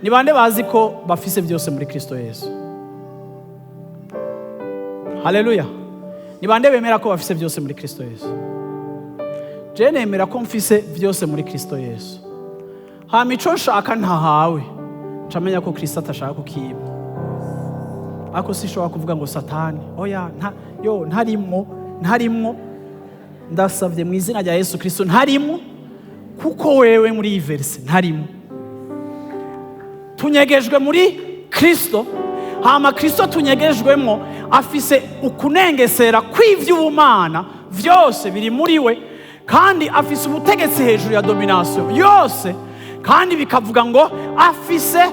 Ni bande bazi ko bafise byose muri Kristo Yesu? Haleluya! Ni bande bemera ko bafise byose muri Kristo Yesu? Je nemera ko mfise byose muri Kristo Yesu. Hama ico nshaka ntahawe, ncamenya ko Kristo atashaka kukiba. Ariko sinshobora kuvuga ngo Satani oya, nta, yo ntarimwo, ntarimwo. Ndasabye mu izina rya Yesu Kristo, ntarimwo, kuko wewe muri iyi verse ntarimwo. Tunyegejwe muri Kristo. Hama Kristo tunyegejwemo afise ukunengesera kw'ivy'ubumana, vyose biri muri we, kandi afise ubutegetsi hejuru ya domination yose. Kandi bikavuga ngo afise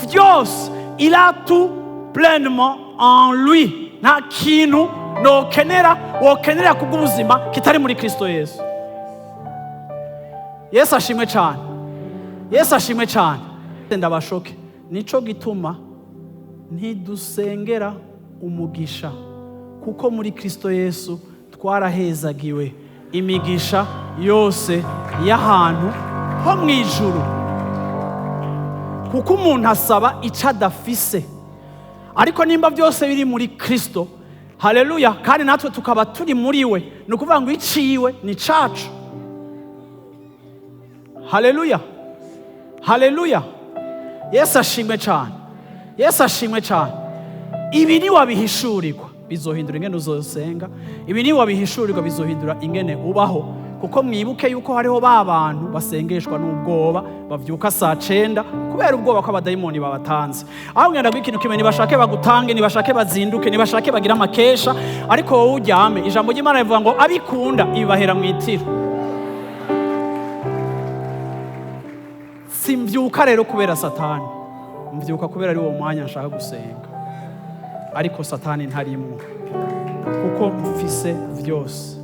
vyose, il a tout pleinement en lui. Nta kintu nokenera, wokenera kubw'ubuzima kitari muri Kristo Yesu. Yesu ashimwe cyane, Yesu ashimwe cyane. Ndabashoke, nico gituma ntidusengera umugisha, kuko muri Kristo Yesu twarahezagiwe imigisha yose y'ahantu ho mu ijuru. Kuko umuntu asaba icyo adafise, ariko nimba byose biri muri Kristo, haleluya, kandi natwe tukaba turi muri we, ni ukuvuga ngo iciwe ni cacu. Haleluya, haleluya! Yesu ashimwe cyane, Yesu ashimwe cyane. Ibi niwabihishurirwa bizohindura ingene uzosenga. Ibi niwabihishurirwa bizohindura ingene ubaho. Kuko mwibuke yuko hariho ba bantu basengeshwa n'ubwoba, bavyuka saa 9 kubera ubwoba ko abadayimoni babatanze. Aho ngenda ikintu kimwe: nibashake bagutange, nibashake bazinduke, nibashake bagire amakesha, ariko wowe uryame. Ijambo ry'Imana rivuga ngo abikunda ibibahera mu itiro. Simbyuka rero kubera Satani, mbyuka kubera ari uwo mwanya nshaka gusenga. Ariko Satani ntarimwo, kuko mfise vyose.